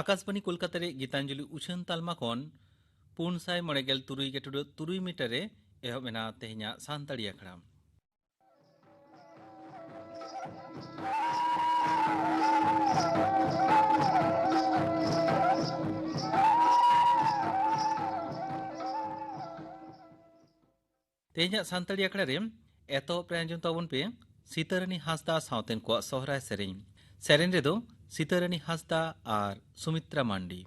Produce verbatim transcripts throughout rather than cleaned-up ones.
ᱟᱠᱟᱥᱵᱟᱱᱤ ᱠᱳᱞᱠᱟᱛᱟ ᱨᱮ ᱜᱤᱛᱟᱧᱡᱚᱞᱤ ᱩᱪᱷᱟᱹᱱ ᱛᱟᱞᱢᱟ ᱠᱷᱚᱱ ᱯᱩᱱ ᱥᱟᱭ ᱢᱚᱬᱮ ᱜᱮᱞ ᱛᱩᱨᱩᱭ ᱜᱮᱴᱩᱰᱟᱹ ᱛᱩᱨᱩᱭ ᱢᱤᱴᱟᱨ ᱨᱮ ᱮᱦᱚᱵ ᱮᱱᱟ ᱛᱮᱦᱮᱧᱟᱜ ᱥᱟᱱᱛᱟᱲᱤ ᱟᱠᱷᱲᱟ᱾ ᱛᱮᱦᱮᱧᱟᱜ ᱥᱟᱱᱛᱟᱲᱤ ᱟᱠᱷᱲᱟ ᱨᱮ ᱮᱛᱚᱦᱚᱵ ᱨᱮ ᱟᱸᱡᱚᱢ ᱛᱟᱵᱚᱱ ᱯᱮ ᱥᱤᱛᱟᱹᱨᱟᱹᱱᱤ ᱦᱟᱸᱥᱫᱟ ᱥᱟᱶᱛᱮᱱ ᱠᱚᱣᱟᱜ ᱥᱚᱦᱨᱟᱭ ᱥᱮᱨᱮᱧ᱾ ᱥᱮᱨᱮᱧ ᱨᱮᱫᱚ ᱥᱤᱛᱟᱹᱨᱟᱹᱱᱤ ᱦᱟᱸᱥᱫᱟ ᱟᱨ ᱥᱩᱢᱤᱛᱨᱟ ᱢᱟᱱᱰᱤ᱾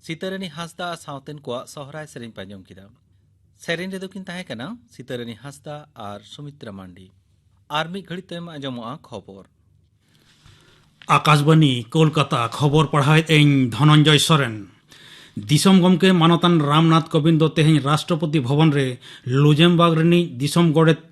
ᱥᱤᱛᱟᱹᱨᱟᱹᱱᱤ ᱦᱟᱸᱥᱫᱟ ᱥᱟᱶᱛᱮᱱ ᱠᱚᱣᱟᱜ ᱥᱚᱦᱨᱟᱭ ᱥᱮᱨᱮᱧ ᱯᱮ ᱟᱸᱡᱚᱢ ᱠᱮᱫᱟ᱾ ᱥᱮᱨᱮᱧ ᱨᱮᱫᱚ ᱠᱤᱱ ᱛᱟᱦᱮᱸ ᱠᱟᱱᱟ ᱥᱤᱛᱟᱹᱨᱟᱹᱱᱤ ᱦᱟᱸᱥᱫᱟ ᱟᱨ ᱥᱩᱢᱤᱛᱨᱟ ᱢᱟᱱᱰᱤ᱾ ᱟᱨ ᱢᱤᱫ ᱜᱷᱟᱹᱲᱤᱡ ᱛᱟᱭᱚᱢ ᱟᱸᱡᱚᱢᱚᱜᱼᱟ ᱠᱷᱚᱵᱚᱨ᱾ ᱟᱠᱟᱥᱵᱟᱱᱤ, ᱠᱳᱞᱠᱟᱛᱟ, ᱠᱷᱚᱵᱚᱨ ᱯᱟᱲᱦᱟᱣᱮᱫ ᱟᱹᱧ ᱫᱷᱚᱱᱚᱱᱡᱚᱭ ᱥᱚᱨᱮᱱ᱾ ᱫᱤᱥᱚᱢ ᱜᱚᱢᱠᱮ ᱢᱟᱱᱚᱛᱟᱱ ᱨᱟᱢᱱᱟᱛᱷ ᱠᱳᱵᱤᱱᱫ ᱫᱚ ᱛᱮᱦᱮᱧ ᱨᱟᱥᱴᱨᱚᱯᱚᱛᱤ ᱵᱷᱚᱵᱚᱱ ᱨᱮ ᱞᱩᱡᱮᱢᱵᱟᱨᱜ ᱨᱤᱱᱤᱡ ᱫᱤᱥᱚᱢ ᱜᱚᱰᱮᱛ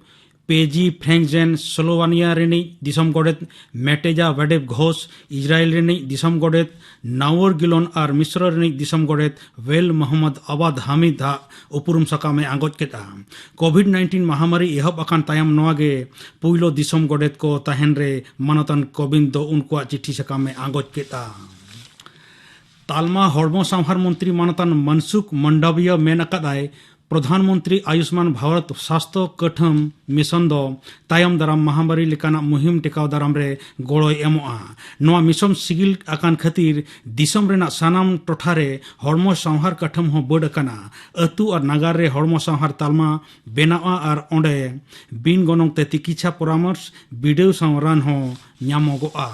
ᱯᱮᱡᱤ ᱯᱷᱨᱮᱝᱠ ᱡᱮᱱ, ᱥᱞᱳᱵᱷᱟᱱᱤᱭᱟ ᱨᱤᱱᱤᱡ ᱫᱤᱥᱚᱢ ᱜᱚᱰᱮᱛ ᱢᱮᱴᱮᱡᱟ ᱵᱷᱮᱰᱮᱵ ᱜᱷᱳᱥ, ᱤᱥᱨᱟᱭᱮᱞ ᱨᱤᱱᱤᱡ ᱫᱤᱥᱚᱢ ᱜᱚᱰᱮᱛ ᱱᱟᱣᱚᱨ ᱜᱤᱞᱚᱱ ᱟᱨ ᱢᱤᱥᱨᱚ ᱨᱤᱱᱤᱡ ᱫᱤᱥᱚᱢ ᱜᱚᱰᱮᱛ ᱣᱮᱞ ᱢᱚᱦᱚᱢᱢᱚᱫ ᱟᱵᱟᱫ ᱦᱟᱢᱤᱫ ᱟᱜ ᱩᱯᱨᱩᱢ ᱥᱟᱠᱟᱢ ᱮ ᱟᱸᱜᱚᱪ ᱠᱮᱫᱼᱟ᱾ ᱠᱳᱵᱷᱤᱰ ᱱᱟᱭᱤᱱᱴᱤᱱ ᱢᱟᱦᱟᱢᱟᱨᱤ ᱮᱦᱚᱵ ᱟᱠᱟᱱ ᱛᱟᱭᱚᱢ ᱱᱚᱣᱟ ᱜᱮ ᱯᱩᱭᱞᱩ ᱫᱤᱥᱚᱢ ᱜᱚᱰᱮᱛ ᱠᱚ ᱛᱟᱦᱮᱱ ᱨᱮ ᱢᱟᱱᱚᱛᱟᱱ ᱠᱳᱵᱤᱱᱫ ᱫᱚ ᱩᱱᱠᱩᱣᱟᱜ ᱪᱤᱴᱷᱤ ᱥᱟᱠᱟᱢ ᱮ ᱟᱸᱜᱚᱪ ᱠᱮᱫᱼᱟ᱾ ᱛᱟᱞᱢᱟ ᱦᱚᱲᱢᱚ ᱥᱟᱶᱦᱟᱨ ᱢᱚᱱᱛᱨᱤ ᱢᱟᱱᱚᱛᱟᱱ ᱢᱟᱱᱥᱩᱠᱷ ᱢᱟᱱᱰᱟᱵᱤᱭᱟ ᱢᱮᱱ ᱟᱠᱟᱫᱟᱭ, ᱯᱨᱚᱫᱷᱟᱱ ᱢᱚᱱᱛᱨᱤ ᱟᱭᱩᱥᱢᱟᱱ ᱵᱷᱟᱨᱚᱛ ᱥᱟᱥᱛᱷᱚ ᱠᱟᱹᱴᱷᱟᱹᱢ ᱢᱤᱥᱚᱱ ᱫᱚ ᱛᱟᱭᱚᱢ ᱫᱟᱨᱟᱢ ᱢᱟᱦᱟᱢᱟᱨᱤ ᱞᱮᱠᱟᱱᱟᱜ ᱢᱩᱦᱤᱢ ᱴᱮᱠᱟᱣ ᱫᱟᱨᱟᱢ ᱨᱮ ᱜᱚᱲᱚᱭ ᱮᱢᱚᱜᱼᱟ᱾ ᱱᱚᱣᱟ ᱢᱤᱥᱚᱱ ᱥᱤᱜᱤᱞ ᱟᱠᱟᱱ ᱠᱷᱟᱹᱛᱤᱨ ᱫᱤᱥᱚᱢ ᱨᱮᱱᱟᱜ ᱥᱟᱱᱟᱢ ᱴᱚᱴᱷᱟ ᱨᱮ ᱦᱚᱲᱢᱚ ᱥᱟᱶᱦᱟᱨ ᱠᱟᱹᱴᱷᱟᱹᱢ ᱦᱚᱸ ᱵᱟᱹᱰ ᱟᱠᱟᱱᱟ᱾ ᱟᱹᱛᱩ ᱟᱨ ᱱᱟᱜᱟᱨ ᱨᱮ ᱦᱚᱲᱢᱚ ᱥᱟᱶᱦᱟᱨ ᱛᱟᱞᱢᱟ ᱵᱮᱱᱟᱣᱜᱼᱟ ᱟᱨ ᱚᱸᱰᱮ ᱵᱤᱱ ᱜᱚᱱᱚᱝ ᱛᱮ ᱛᱤᱠᱤᱪᱷᱟ ᱯᱚᱨᱟᱢᱚᱨᱥ, ᱵᱤᱰᱟᱹᱣ ᱥᱟᱶ ᱨᱟᱱ ᱦᱚᱸ ᱧᱟᱢᱚᱜᱚᱜᱼᱟ᱾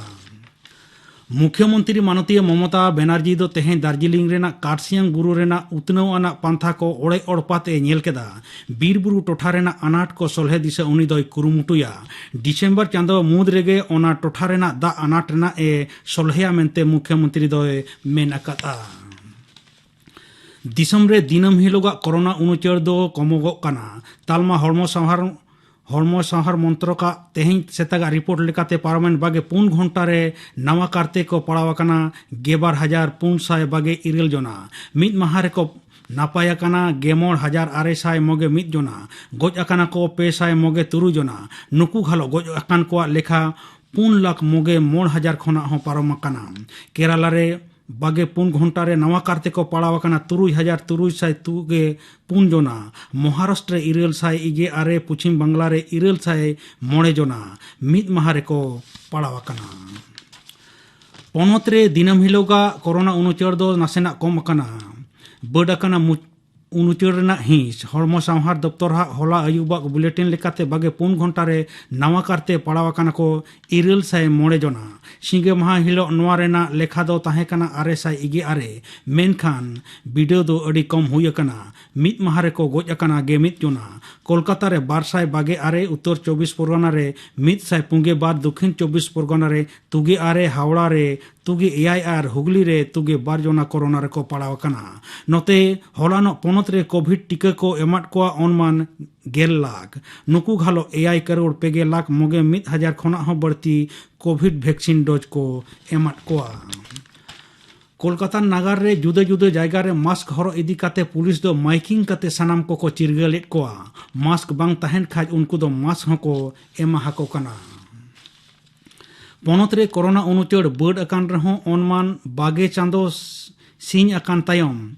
ᱢᱩᱠᱷᱭᱚᱢᱚᱱᱛᱨᱤ ᱢᱟᱱᱚᱛᱤᱭᱟᱹ ᱢᱚᱢᱚᱛᱟ ᱵᱮᱱᱟᱨᱡᱤ ᱫᱚ ᱛᱮᱦᱮᱧ ᱫᱟᱨᱡᱤᱞᱤᱝ ᱨᱮᱱᱟᱜ ᱠᱟᱨᱥᱤᱭᱟᱝ ᱵᱩᱨᱩ ᱨᱮᱱᱟᱜ ᱩᱛᱱᱟᱹᱣ ᱟᱱᱟᱜ ᱯᱟᱱᱛᱷᱟ ᱠᱚ ᱚᱲᱮᱡ ᱚᱲᱯᱟᱛ ᱮ ᱧᱮᱞ ᱠᱮᱫᱟ᱾ ᱵᱤᱨ ᱵᱩᱨᱩ ᱴᱚᱴᱷᱟ ᱨᱮᱱᱟᱜ ᱟᱱᱟᱴ ᱠᱚ ᱥᱚᱞᱦᱮ ᱫᱤᱥᱟᱹ ᱩᱱᱤ ᱫᱚᱭ ᱠᱩᱨᱩᱢᱩᱴᱩᱭᱟ᱾ ᱰᱤᱥᱮᱢᱵᱚᱨ ᱪᱟᱸᱫᱚ ᱢᱩᱫᱽ ᱨᱮᱜᱮ ᱚᱱᱟ ᱴᱚᱴᱷᱟ ᱨᱮᱱᱟᱜ ᱫᱟᱜ ᱟᱱᱟᱴ ᱨᱮᱱᱟᱜ ᱮ ᱥᱚᱞᱦᱮᱭᱟ ᱢᱮᱱᱛᱮ ᱢᱩᱠᱷᱭᱚᱢᱚᱱᱛᱨᱤ ᱫᱚᱭ ᱢᱮᱱ ᱟᱠᱟᱫᱼᱟ᱾ ᱫᱤᱥᱚᱢ ᱨᱮ ᱫᱤᱱᱟᱹᱢ ᱦᱤᱞᱳᱜᱟᱜ ᱠᱳᱨᱳᱱᱟ ᱩᱱᱩᱪᱟᱹᱲ ᱫᱚ ᱠᱚᱢᱚᱜᱚᱜ ᱠᱟᱱᱟ᱾ ᱛᱟᱞᱢᱟ ᱦᱚᱲᱢᱚ ᱥᱟᱶᱦᱟᱨ ᱦᱚᱲᱢᱚ ᱥᱟᱶᱦᱟᱨ ᱢᱚᱱᱛᱨᱚᱠᱟᱜ ᱛᱮᱦᱮᱧ ᱥᱮᱛᱟᱜᱟᱜ ᱨᱤᱯᱳᱨᱴ ᱞᱮᱠᱟᱛᱮ ᱯᱟᱨᱚᱢᱮᱱ ᱵᱟᱜᱮ ᱯᱩᱱ ᱜᱷᱚᱱᱴᱟ ᱨᱮ ᱱᱟᱣᱟ ᱠᱟᱨᱛᱮ ᱠᱚ ᱯᱟᱲᱟᱣ ᱟᱠᱟᱱᱟ ᱜᱮᱵᱟᱨ ᱦᱟᱡᱟᱨ ᱯᱩᱱ ᱥᱟᱭ ᱵᱟᱜᱮ ᱤᱨᱟᱹᱞ ᱡᱚᱱᱟ᱾ ᱢᱤᱫ ᱢᱟᱦᱟ ᱨᱮᱠᱚ ᱱᱟᱯᱟᱭ ᱟᱠᱟᱱᱟ ᱜᱮᱢᱚᱬ ᱦᱟᱡᱟᱨ ᱟᱨᱮ ᱥᱟᱭ ᱢᱚᱜᱮ ᱢᱤᱫ ᱡᱚᱱᱟ᱾ ᱜᱚᱡ ᱟᱠᱟᱱᱟ ᱠᱚ ᱯᱮ ᱥᱟᱭ ᱢᱚᱜᱮ ᱛᱩᱨᱩᱭ ᱡᱚᱱᱟ᱾ ᱱᱩᱠᱩ ᱜᱷᱟᱞᱚ ᱜᱚᱡ ᱟᱠᱟᱱ ᱠᱚᱣᱟᱜ ᱞᱮᱠᱷᱟ ᱯᱩᱱ ᱞᱟᱠᱷ ᱢᱚᱜᱮ ᱢᱚᱬ ᱦᱟᱡᱟᱨ ᱠᱷᱚᱱᱟᱜ ᱦᱚᱸ ᱯᱟᱨᱚᱢ ᱟᱠᱟᱱᱟ᱾ ᱠᱮᱨᱟᱞᱟ ᱨᱮ ᱵᱟᱜᱮ ᱯᱩᱱ ᱜᱷᱚᱱᱴᱟ ᱨᱮ ᱱᱟᱣᱟ ᱠᱟᱨᱛᱮ ᱠᱚ ᱯᱟᱲᱟᱣ ᱟᱠᱟᱱᱟ ᱛᱩᱨᱩᱭ ᱦᱟᱡᱟᱨ ᱛᱩᱨᱩᱭ ᱥᱟᱭ ᱛᱩᱜᱮ ᱯᱩᱱ ᱡᱚᱱᱟ᱾ ᱢᱚᱦᱟᱨᱟᱥᱴᱨᱚ ᱨᱮ ᱤᱨᱟᱹᱞ ᱥᱟᱭ ᱤᱜᱮ ᱟᱨᱮ, ᱯᱚᱪᱷᱤᱢ ᱵᱟᱝᱞᱟ ᱨᱮ ᱤᱨᱟᱹᱞ ᱥᱟᱭ ᱢᱚᱬᱮ ᱡᱚᱱᱟ ᱢᱤᱫ ᱢᱟᱦᱟ ᱨᱮᱠᱚ ᱯᱟᱲᱟᱣ ᱟᱠᱟᱱᱟ᱾ ᱯᱚᱱᱚᱛ ᱨᱮ ᱫᱤᱱᱟᱹᱢ ᱦᱤᱞᱳᱜᱟᱜ ᱠᱳᱨᱳᱱᱟ ᱩᱱᱩᱪᱟᱹᱲ ᱫᱚ ᱱᱟᱥᱮᱱᱟᱜ ᱠᱚᱢ ᱟᱠᱟᱱᱟ᱾ ᱵᱟᱹᱰ ᱟᱠᱟᱱᱟ ᱢᱩ-, ᱩᱱᱩᱪᱟᱹᱲ ᱨᱮᱱᱟᱜ ᱦᱤᱸᱥ᱾ ᱦᱚᱲᱢᱚ ᱥᱟᱶᱦᱟᱨ ᱫᱚᱯᱛᱚᱨ ᱦᱟᱜ ᱦᱚᱞᱟ ᱟᱹᱭᱩᱵᱟᱜ ᱵᱩᱞᱮᱴᱤᱱ ᱞᱮᱠᱟᱛᱮ ᱵᱟᱜᱮ ᱯᱩᱱ ᱜᱷᱚᱱᱴᱟ ᱨᱮ ᱱᱟᱣᱟ ᱠᱟᱨᱛᱮ ᱯᱟᱲᱟᱣ ᱟᱠᱟᱱᱟ ᱠᱚ ᱤᱨᱟᱹᱞ ᱥᱟᱭ ᱢᱚᱬᱮ ᱡᱚᱱᱟ᱾ ᱥᱤᱸᱜᱮ ᱢᱟᱦᱟ ᱦᱤᱞᱳᱜ ᱱᱚᱣᱟ ᱨᱮᱱᱟᱜ ᱞᱮᱠᱷᱟ ᱫᱚ ᱛᱟᱦᱮᱸ ᱠᱟᱱᱟ ᱟᱨᱮ ᱥᱟᱭ ᱤᱜᱮ ᱟᱨᱮ, ᱢᱮᱱᱠᱷᱟᱱ ᱵᱤᱰᱟᱹᱣ ᱫᱚ ᱟᱹᱰᱤ ᱠᱚᱢ ᱦᱩᱭ ᱟᱠᱟᱱᱟ᱾ ᱢᱤᱫ ᱢᱟᱦᱟ ᱨᱮᱠᱚ ᱜᱚᱡ ᱟᱠᱟᱱᱟ ᱜᱮ ᱢᱤᱫ ᱡᱚᱱᱟ᱾ ᱠᱳᱞᱠᱟᱛᱟ ᱨᱮ ᱵᱟᱨ ᱥᱟᱭ ᱵᱟᱜᱮ ᱟᱨᱮ, ᱩᱛᱛᱚᱨ ᱪᱚᱵᱵᱤᱥ ᱯᱚᱨᱜᱟᱱᱟ ᱨᱮ ᱢᱤᱫ ᱥᱟᱭ ᱯᱩᱱᱜᱮ ᱵᱟᱨ, ᱫᱚᱠᱷᱤᱱ ᱪᱚᱵᱵᱤᱥ ᱯᱚᱨᱜᱟᱱᱟ ᱨᱮ ᱛᱩᱜᱮ ᱟᱨᱮ, ᱦᱟᱣᱲᱟ ᱨᱮ ᱛᱩᱜᱮ ᱮᱭᱟᱭ ᱟᱨ ᱦᱩᱜᱽᱞᱤ ᱨᱮ ᱛᱩᱜᱮ ᱵᱟᱨ ᱡᱚᱱᱟ ᱠᱳᱨᱳᱱᱟ ᱨᱮᱠᱚ ᱯᱟᱲᱟᱣ ᱟᱠᱟᱱᱟ᱾ ᱱᱚᱛᱮ ᱦᱚᱞᱟᱱᱚᱜ ᱯᱚᱱᱚᱛ ᱨᱮ ᱠᱳᱵᱷᱤᱰ ᱴᱤᱠᱟᱹ ᱠᱚ ᱮᱢᱟᱫ ᱠᱚᱣᱟ ᱚᱱᱢᱟᱱ ᱜᱮᱞ ᱞᱟᱠᱷ᱾ ᱱᱩᱠᱩ ᱜᱷᱟᱞᱚᱜ ᱮᱭᱟᱭ ᱠᱟᱨᱳᱲ ᱯᱮᱜᱮ ᱞᱟᱠᱷ ᱢᱚᱜᱮ ᱢᱤᱫ ᱦᱟᱡᱟᱨ ᱠᱷᱚᱱᱟᱜ ᱦᱚᱸ ᱵᱟᱹᱲᱛᱤ ᱠᱳᱵᱷᱤᱰ ᱵᱷᱮᱠᱥᱤᱱ ᱰᱳᱡᱽ ᱠᱚ ᱮᱢᱟᱫ ᱠᱚᱣᱟ᱾ ᱠᱳᱞᱠᱟᱛᱟ ᱱᱟᱜᱟᱨ ᱨᱮ ᱡᱩᱫᱟᱹ ᱡᱩᱫᱟᱹ ᱡᱟᱭᱜᱟ ᱨᱮ ᱢᱟᱥᱠ ᱦᱚᱨᱚᱜ ᱤᱫᱤ ᱠᱟᱛᱮ ᱯᱩᱞᱤᱥ ᱫᱚ ᱢᱟᱭᱠᱤᱝ ᱠᱟᱛᱮ ᱥᱟᱱᱟᱢ ᱠᱚᱠᱚ ᱪᱤᱨᱜᱟᱹᱞᱮᱫ ᱠᱚᱣᱟ᱾ ᱢᱟᱥᱠ ᱵᱟᱝ ᱛᱟᱦᱮᱱ ᱠᱷᱟᱡ ᱩᱱᱠᱩ ᱫᱚ ᱢᱟᱥᱠ ᱦᱚᱸᱠᱚ ᱮᱢᱟ ᱦᱟᱠᱚ ᱠᱟᱱᱟ᱾ ᱯᱚᱱᱚᱛ ᱨᱮ ᱠᱳᱨᱳᱱᱟ ᱩᱱᱩᱪᱟᱹᱲ ᱵᱟᱹᱰ ᱟᱠᱟᱱ ᱨᱮᱦᱚᱸ ᱚᱱᱢᱟᱱ ᱵᱟᱜᱮ ᱪᱟᱸᱫᱚ ᱥᱤᱧ ᱟᱠᱟᱱ ᱛᱟᱭᱚᱢ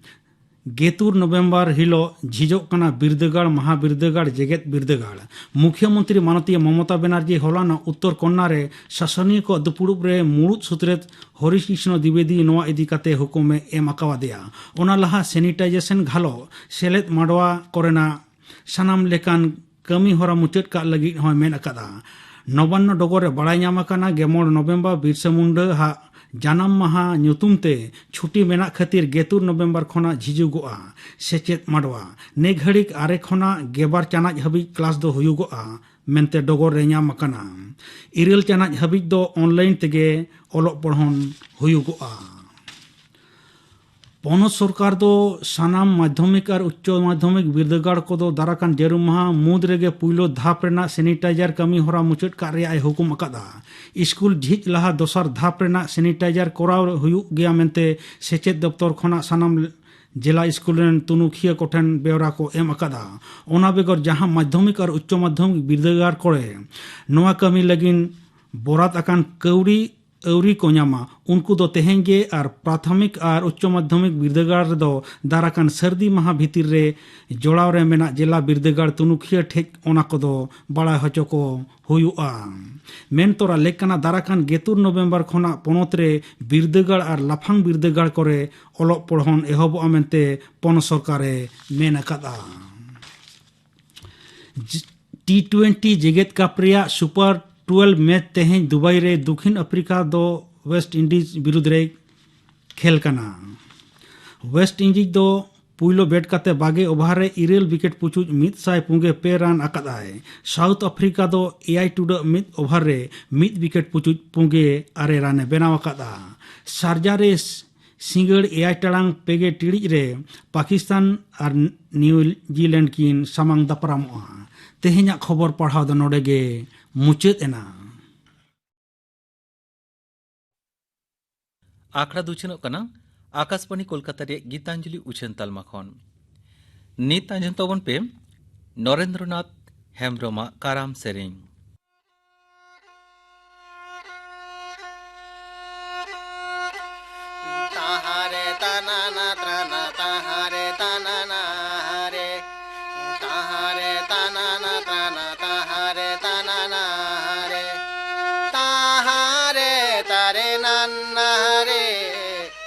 ᱜᱮᱛᱩᱨ ᱱᱚᱵᱷᱮᱢᱵᱚᱨ ᱦᱤᱞᱳᱜ ᱡᱷᱤᱡᱚᱜ ᱠᱟᱱᱟ ᱵᱤᱨᱫᱟᱹᱜᱟᱲ, ᱢᱟᱦᱟ ᱵᱤᱨᱫᱟᱹᱜᱟᱲ, ᱡᱮᱜᱮᱛ ᱵᱤᱨᱫᱟᱹᱜᱟᱲ᱾ ᱢᱩᱠᱷᱭᱚᱢᱚᱱᱛᱨᱤ ᱢᱟᱱᱚᱛᱤᱭᱟᱹ ᱢᱚᱢᱚᱛᱟ ᱵᱮᱱᱟᱨᱡᱤ ᱦᱚᱞᱟᱱᱚᱜ ᱩᱛᱛᱚᱨ ᱠᱚᱱᱱᱟ ᱨᱮ ᱥᱟᱥᱚᱱᱤᱭᱟᱹ ᱠᱚᱣᱟᱜ ᱫᱩᱯᱩᱲᱩᱵ ᱨᱮ ᱢᱩᱲᱩᱫ ᱥᱩᱛᱨᱮᱛ ᱦᱚᱨᱤ ᱠᱨᱤᱥᱱᱚ ᱫᱤᱵᱮᱫᱤ ᱱᱚᱣᱟ ᱤᱫᱤ ᱠᱟᱛᱮ ᱦᱩᱠᱩᱢᱮ ᱮᱢ ᱟᱠᱟᱣᱟᱫᱮᱭᱟ᱾ ᱚᱱᱟ ᱞᱟᱦᱟ ᱥᱮᱱᱤᱴᱟᱭᱡᱮᱥᱚᱱ ᱜᱷᱟᱞᱚ ᱥᱮᱞᱮᱫ ᱢᱟᱰᱣᱟ ᱠᱚᱨᱮᱱᱟᱜ ᱥᱟᱱᱟᱢ ᱞᱮᱠᱟᱱ ᱠᱟᱹᱢᱤ ᱦᱚᱨᱟ ᱢᱩᱪᱟᱹᱫ ᱠᱟᱜ ᱞᱟᱹᱜᱤᱫ ᱦᱚᱸᱭ ᱢᱮᱱ ᱟᱠᱟᱫᱟ᱾ ᱱᱚᱵᱟᱱᱱᱚ ᱰᱚᱜᱚᱨ ᱨᱮ ᱵᱟᱲᱟᱭ ᱧᱟᱢ ᱟᱠᱟᱱᱟ, ᱜᱮᱢᱚᱬ ᱱᱚᱵᱷᱮᱢᱵᱚᱨ ᱵᱤᱨᱥᱟ ᱢᱩᱱᱰᱟᱹ ᱦᱟᱜ ᱡᱟᱱᱟᱢ ᱢᱟᱦᱟ ᱧᱩᱛᱩᱢ ᱛᱮ ᱪᱷᱩᱴᱤ ᱢᱮᱱᱟᱜ ᱠᱷᱟᱹᱛᱤᱨ ᱜᱮᱛᱩᱨ ᱱᱚᱵᱷᱮᱢᱵᱚᱨ ᱠᱷᱚᱱᱟᱜ ᱡᱷᱤᱡᱩᱜᱚᱜᱼᱟ ᱥᱮᱪᱮᱫ ᱢᱟᱰᱣᱟ᱾ ᱱᱮ ᱜᱷᱟᱹᱲᱤᱠ ᱟᱨᱮ ᱠᱷᱚᱱᱟᱜ ᱜᱮᱵᱟᱨ ᱪᱟᱱᱟᱪ ᱦᱟᱹᱵᱤᱡ ᱠᱞᱟᱥ ᱫᱚ ᱦᱩᱭᱩᱜᱚᱜᱼᱟ ᱢᱮᱱᱛᱮ ᱰᱚᱜᱚᱨ ᱨᱮ ᱧᱟᱢ ᱟᱠᱟᱱᱟ᱾ ᱤᱨᱟᱹᱞ ᱪᱟᱱᱟᱪ ᱦᱟᱹᱵᱤᱡ ᱫᱚ ᱚᱱᱞᱟᱭᱤᱱ ᱛᱮᱜᱮ ᱚᱞᱚᱜ ᱯᱚᱲᱦᱚᱱ ᱦᱩᱭᱩᱜᱚᱜᱼᱟ᱾ ᱯᱚᱱᱚᱛ ᱥᱚᱨᱠᱟᱨ ᱫᱚ ᱥᱟᱱᱟᱢ ᱢᱟᱫᱽᱫᱷᱚᱢᱤᱠ ᱟᱨ ᱩᱪᱪᱚ ᱢᱟᱫᱽᱫᱷᱚᱢᱤᱠ ᱵᱤᱨᱫᱟᱹᱜᱟᱲ ᱠᱚᱫᱚ ᱫᱟᱨᱟᱠᱟᱱ ᱡᱟᱹᱨᱩᱢ ᱢᱟᱦᱟ ᱢᱩᱫᱽ ᱨᱮᱜᱮ ᱯᱩᱭᱞᱩ ᱫᱷᱟᱯ ᱨᱮᱱᱟᱜ ᱥᱮᱱᱤᱴᱟᱭᱡᱟᱨ ᱠᱟᱹᱢᱤ ᱦᱚᱨᱟ ᱢᱩᱪᱟᱹᱫ ᱠᱟᱜ ᱨᱮᱭᱟᱜ ᱮ ᱦᱩᱠᱩᱢ ᱟᱠᱟᱫᱟ᱾ ᱥᱠᱩᱞ ᱡᱷᱤᱡ ᱞᱟᱦᱟ ᱫᱚᱥᱟᱨ ᱫᱷᱟᱯ ᱨᱮᱱᱟᱜ ᱥᱮᱱᱤᱴᱟᱭᱡᱟᱨ ᱠᱚᱨᱟᱣ ᱦᱩᱭᱩᱜ ᱜᱮᱭᱟ ᱢᱮᱱᱛᱮ ᱥᱮᱪᱮᱫ ᱫᱚᱯᱛᱚᱨ ᱠᱷᱚᱱᱟᱜ ᱥᱟᱱᱟᱢ ᱡᱮᱞᱟ ᱥᱠᱩᱞ ᱨᱮᱱ ᱛᱩᱱᱩᱠᱷᱤᱭᱟᱹ ᱠᱚᱴᱷᱮᱱ ᱵᱮᱣᱨᱟ ᱠᱚ ᱮᱢ ᱟᱠᱟᱫᱟ᱾ ᱚᱱᱟ ᱵᱮᱜᱚᱨ ᱡᱟᱦᱟᱸ ᱢᱟᱫᱽᱫᱷᱚᱢᱤᱠ ᱟᱨ ᱩᱪᱪᱚ ᱢᱟᱫᱽᱫᱷᱚᱢᱤᱠ ᱵᱤᱨᱫᱟᱹᱜᱟᱲ ᱠᱚᱨᱮ ᱱᱚᱣᱟ ᱠᱟᱹᱢᱤ ᱞᱟᱹᱜᱤᱫ ᱵᱚᱨᱟᱫ ᱟᱠᱟᱱ ᱠᱟᱹᱣᱰᱤ ᱟᱹᱣᱨᱤ ᱠᱚ ᱧᱟᱢᱟ, ᱩᱱᱠᱩ ᱫᱚ ᱛᱮᱦᱮᱧ ᱜᱮ ᱟᱨ ᱯᱨᱟᱛᱷᱚᱢᱤᱠ ᱟᱨ ᱩᱪᱪᱚ ᱢᱟᱫᱽᱫᱷᱚᱢᱤᱠ ᱵᱤᱨᱫᱟᱹᱜᱟᱲ ᱨᱮᱫᱚ ᱫᱟᱨᱟᱠᱟᱱ ᱥᱟᱹᱨᱫᱤ ᱢᱟᱦᱟ ᱵᱷᱤᱛᱤᱨ ᱨᱮ ᱡᱚᱲᱟᱣ ᱨᱮ ᱢᱮᱱᱟᱜ ᱡᱮᱞᱟ ᱵᱤᱨᱫᱟᱹᱜᱟᱲ ᱛᱩᱱᱩᱠᱷᱤᱭᱟᱹ ᱴᱷᱮᱡ ᱚᱱᱟ ᱠᱚᱫᱚ ᱵᱟᱲᱟᱭ ᱦᱚᱪᱚ ᱠᱚ ᱦᱩᱭᱩᱜᱼᱟ᱾ ᱢᱮᱱ ᱛᱚᱨᱟ ᱞᱮᱠ ᱠᱟᱱᱟ, ᱫᱟᱨᱟᱠᱟᱱ ᱜᱮᱛᱩᱨ ᱱᱚᱵᱷᱮᱢᱵᱚᱨ ᱠᱷᱚᱱᱟᱜ ᱯᱚᱱᱚᱛ ᱨᱮ ᱵᱤᱨᱫᱟᱹᱜᱟᱲ ᱟᱨ ᱞᱟᱯᱷᱟᱝ ᱵᱤᱨᱫᱟᱹᱜᱟᱲ ᱠᱚᱨᱮ ᱚᱞᱚᱜ ᱯᱚᱲᱦᱚᱱ ᱮᱦᱚᱵᱚᱜᱼᱟ ᱢᱮᱱᱛᱮ ᱯᱚᱱᱚᱛ ᱥᱚᱨᱠᱟᱨᱮ ᱢᱮᱱ ᱟᱠᱟᱫᱼᱟ᱾ ᱡ-, ᱴᱤ ᱴᱩᱭᱮᱱᱴᱤ ᱡᱮᱜᱮᱛ ᱠᱟᱯ ᱨᱮᱭᱟᱜ ᱥᱩᱯᱟᱨ ᱴᱩᱭᱮᱞᱵᱷ ᱢᱮᱪ ᱛᱮᱦᱮᱧ ᱫᱩᱵᱟᱭ ᱨᱮ ᱫᱚᱠᱷᱤᱱ ᱟᱯᱷᱨᱤᱠᱟ ᱫᱚ ᱣᱮᱥᱴ ᱤᱱᱰᱤᱡᱽ ᱵᱤᱨᱩᱫᱽ ᱨᱮ ᱠᱷᱮᱞ ᱠᱟᱱᱟ᱾ ᱣᱮᱥᱴ ᱤᱱᱰᱤᱡᱽ ᱫᱚ ᱯᱩᱭᱞᱩ ᱵᱮᱴ ᱠᱟᱛᱮ ᱵᱟᱜᱮ ᱳᱵᱷᱟᱨ ᱨᱮ ᱤᱨᱟᱹᱞ ᱣᱤᱠᱮᱴ ᱯᱩᱪᱩᱡ ᱢᱤᱫ ᱥᱟᱭ ᱯᱩᱱᱜᱮ ᱯᱮ ᱨᱟᱱ ᱟᱠᱟᱫᱟᱭ᱾ ᱥᱟᱣᱩᱛᱷ ᱟᱯᱷᱨᱤᱠᱟ ᱫᱚ ᱮᱭᱟᱭ ᱴᱩᱰᱟᱹᱜ ᱢᱤᱫ ᱳᱵᱷᱟᱨ ᱨᱮ ᱢᱤᱫ ᱣᱤᱠᱮᱴ ᱯᱩᱪᱩᱡ ᱯᱩᱱᱜᱮ ᱟᱨᱮ ᱨᱟᱱᱮ ᱵᱮᱱᱟᱣ ᱟᱠᱟᱫᱼᱟ᱾ ᱥᱟᱨᱡᱟ ᱨᱮ ᱥᱤᱸᱜᱟᱹᱲ ᱮᱭᱟᱭ ᱴᱟᱲᱟᱝ ᱯᱮ ᱜᱮ ᱴᱤᱲᱤᱡ ᱨᱮ ᱯᱟᱠᱤᱥᱛᱟᱱ ᱟᱨ ᱱᱤᱭᱩᱡᱤᱞᱮᱱᱰ ᱠᱤᱱ ᱥᱟᱢᱟᱝ ᱫᱟᱯᱨᱟᱢᱚᱜᱼᱟ᱾ ᱛᱮᱦᱮᱧᱟᱜ ᱠᱷᱚᱵᱚᱨ ᱯᱟᱲᱦᱟᱣ ᱫᱚ ᱱᱚᱰᱮ ᱜᱮ ᱢᱩᱪᱟᱹᱫ ᱮᱱᱟ᱾ ᱟᱠᱷᱲᱟ ᱫᱚ ᱩᱪᱷᱟᱹᱱᱚᱜ ᱠᱟᱱᱟ ᱟᱠᱟᱥᱵᱟᱬᱤ ᱠᱳᱞᱠᱟᱛᱟ ᱨᱮᱭᱟᱜ ᱜᱤᱛᱟᱧᱡᱚᱞᱤ ᱩᱪᱷᱟᱹᱱ ᱛᱟᱞᱢᱟ ᱠᱷᱚᱱ᱾ ᱱᱤᱛ ᱟᱸᱡᱚᱢ ᱛᱟᱵᱚᱱ ᱯᱮ ᱱᱚᱨᱮᱱᱫᱨᱚᱱᱟᱛᱷ ᱦᱮᱢᱵᱽᱨᱚᱢᱟᱜ ᱠᱟᱨᱟᱢ ᱥᱮᱨᱮᱧ᱾ ᱛᱟᱦᱟᱨᱮ ᱛᱟᱱᱟᱱᱟ ᱛᱨᱟᱱᱟ, ᱛᱟᱦᱟᱨᱮ ᱛᱟᱱᱟᱱᱟ ᱦᱟᱨᱮ, ᱛᱟᱦᱟᱨᱮ ᱛᱟᱱᱟᱱᱟ ᱛᱨᱟᱱᱟ, ᱛᱟᱦᱟᱨᱮ ᱛᱟᱱᱟᱱᱟ ᱦᱟᱨᱮ, ᱛᱟᱦᱟᱨᱮ ᱛᱟᱨᱮ ᱱᱟᱱᱱᱟ ᱦᱟᱨᱮ,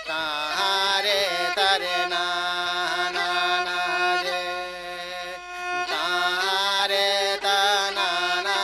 ᱛᱟᱦᱟᱨᱮ ᱛᱟᱨᱮ ᱱᱟᱱᱟ ᱦᱟᱨᱮ, ᱛᱟᱦᱟᱨᱮ ᱛᱟᱱᱟᱱᱟ